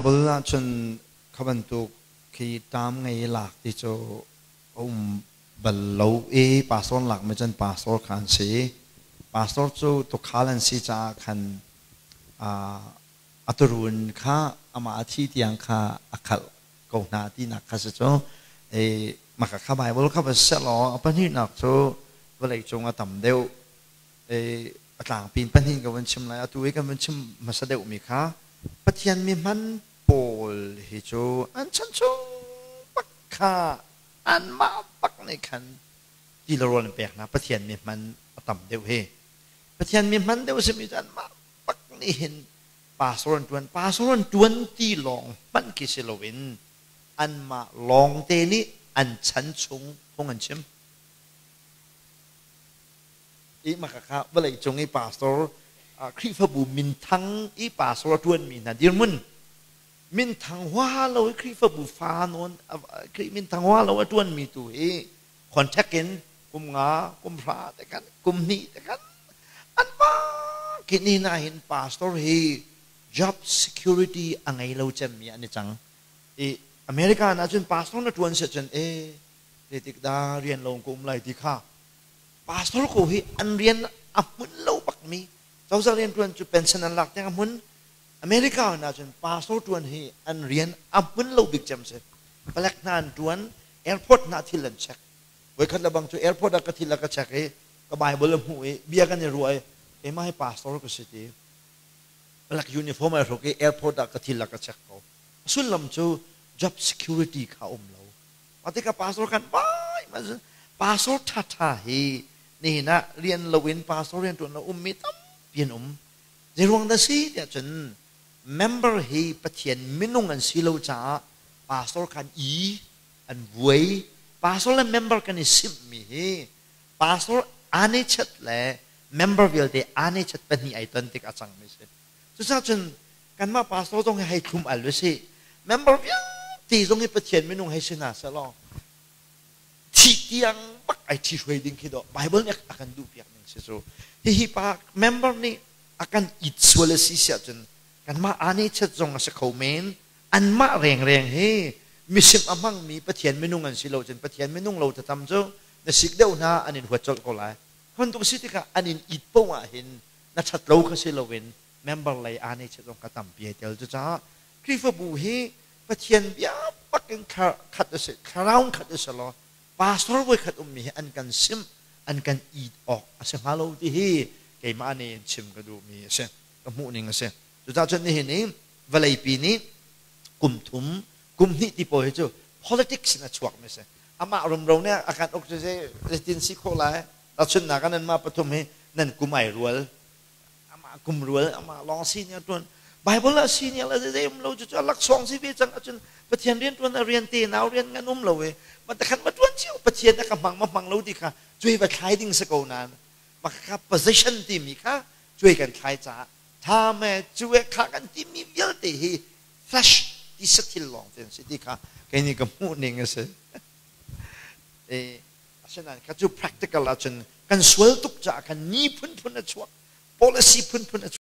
Bible ahcun kha bantuk khi ṭam ngei lak ti cu a um bal lo i pastor lakmi cun pastor kha an si. Pastor cu tuukhal an si caah khan a turuun kha amah a thih tiang kha a khalh ko hna tinak kha si cu. Mah kha Bible kha va sehlaw a pahnihnak cu vawleicung a tam deuh. A tlangpi in pahnih ka vun chim lai. Atu i kan vun chim hmasa deuhmi kha Pathian mi hman pawl hi cu an chan chung bak kha anmah bak nih khan ti le rawl an pek hna. Pathian mi hman a tam deuh hi. Pathian mi hman deuh a simi cu anmah bak nih hin pastor an ṭuan. Pastor an ṭuan ti lawng hmanh khi si loin anmah lawngte nih an chan chung phung an chim. I maka kha vawleicung i pastor, Khrihfabu minthang i pastor a ṭuanmi hna dirhmun, minthang hua lo i Khrihfabu fa nawn, Khrih minthang hua lo a ṭuanmi tu hi contact in kum nga, kum hra te khan, kum hnih te khan an pa khi ni na hin pastor hi job security a ngei lo cemmi an i cang. I America ah cun pastor na ṭuan si cun e zeitik dah rian lo ka um lai ti kha pastor ko hi an rian a hmun lo bakmi, cozah rian ṭuan cu pension an lak tiang a hmun. America ah cun pastor ṭuan hi an rian a hmun lo bik cem si. Palek hna an ṭuan, airport hna thil an check. Voikhat le bang cu airport ah ka thil a ka check i ka Bible a hmuh i bia kan i ruah i keimah hi pastor ka si ti. Palek uniform ai hruk i airport ah ka thil a ka check ko. A sullam cu job security kha um lo. Mah tikah pastor kan vai ma pastor ṭhaṭha hi nihin ah rian loin pastor rian ṭuan lo ummi tampi an um. Zeiruang dah si tiah cun member hi Pathian minung an si lo caah pastor khan i an vuai. Pastor le member kan i simhmi hi pastor aa chat le member vialte aa chat pahnih ai ton tik a cangmi si. Cucaah cun kanmah pastor zong hi hei thlum al usih. Member vialte zong hi Pathian minung hei si hna sehlaw thih tiang bak ai ṭhi hruai ding khi dawh Bible nih a kan duhpiak ning si cu. Hihi pa member nih a kan it sual a si siah cun kanmah aa chat zong a si kho men. Anmah rengreng hi misim a hmangmi Pathian minung an si lo cun Pathian minung lo tatam cu na sik deuh hna an in huat colh ko lai. Bantuk si tikah an in it poah ah hin na ṭhat lo kha si loin member lei aa nei zong ka tampi ai tel. Cucaah Khrihfabu hi Pathian bia bak in khat a si, thlarau khat a si law pastor voi khat ummi hi an kan simh, an kan it awk a si hnga lo ti hi keimah nih in chim ka duhmi a si, ka hmuh ning a si. Cucaah cun nihin i vawleipi nih kum thum, kum hnih ti pawl hi cu politics in a chuakmi a si. Amah rumro nih a kan uk cu zeitin si khawh lai? Tahchunhnak ah nanmah pathum hi nan kum ai rual, amah kum rual, amah lawng senior tuan. Bible ah senior le zei um lo cu cu laksawng si ve cang ahcun Pathian rian tuan a rian te nau rian ngan um lo e ma takhan ma tuan cio Pathian a ka hmang ma hmang lo ti kha cuai va thlai ding si ko nain ma kha position timi kha cuai kan thlai caah tha me cuwe kha kan timi vialte hi flesh ti sathil lawng te si ti kha kei nih ka hmuh ning a si. E asinain kha cu practical ahcun kan sual tuk caah khan ni phunphun a chuak, policy phunphun a chuak.